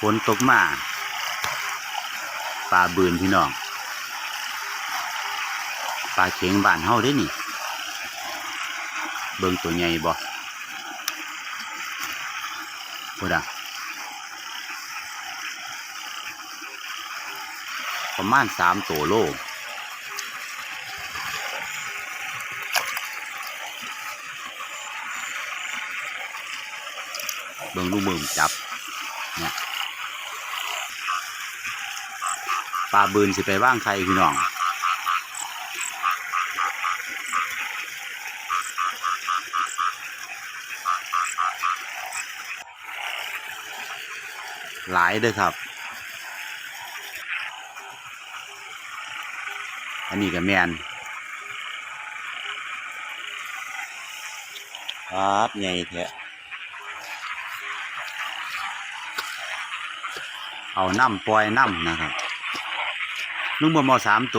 ຝົນຕົກມາ ປາບືນພີ່ນ້ອງ ປາເຂັງບ້ານເຮົາເດ້ນີ້ ເບິ່ງໂຕໃຫຍ່ບໍ່ ພຸ້ນນະ ປະມານສາມໂຕໂລ. ເບິ່ງລູກມືມັນຈັບ ເນີ້ຍ ປາບືນຊິໄປວາງໄຂ່ພີ່ນ້ອງ ຫຼາຍເດີຄັບ ອັນນີ້ກະແມ່ນ ປາດ ໃຫຍ່ແທ້ ເອົານຳ ປ່ອຍນຳນະຄັບ ລຸງບວມເອົາສາມໂຕ.